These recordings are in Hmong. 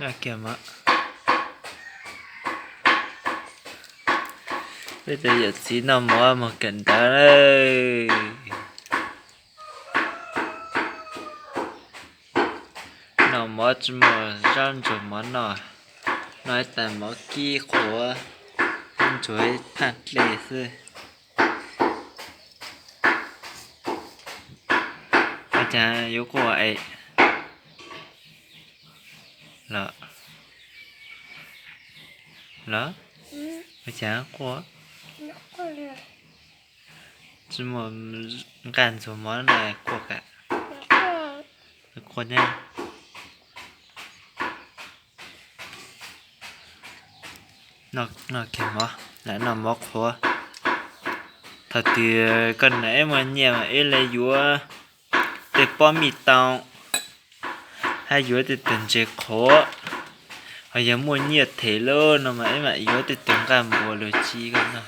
Kiag mov. Peb tus yawm txiv noj mov mus kawm ntawv lawm. Noj mov tsis muaj zaub ntsuag mov noj, noj ib tais mov kib qhuav, zaub ntsuag ib phaj dlej xwb. Ua cas yuav quaj es los, los, ua cas quaj? Tsis muaj nqaj ntxuag mov na quaj ka. Quaj thiab. Noj kiag mov, lam noj mov qhuav. Thaum twg koj nam ib muaj nyiaj mas ib leeg yuav tej pob mij tau, hab yuav tej tug ntses qhuav, ho yog muaj nyiaj them lawm no mas ib mam yuav tej tug nqaj npuas lug tsi koj noj.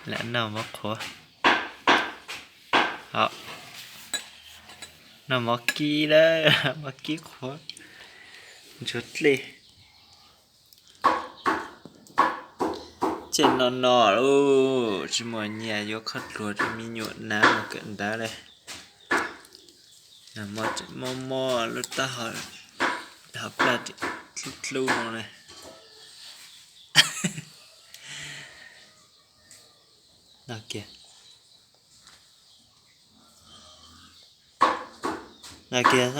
Lam noj mov qhuav. Noj mov kib lawm, mov kib qhuav, ntsuag dlej. Tseem no no lauj, tsis muaj nyiaj yuav khaub dluag rau me nyuam nav mus kawm ntawv li. Mob mob lub taub hau, hauv plaj tseem dlub dlub no li. No kiag, no kiag,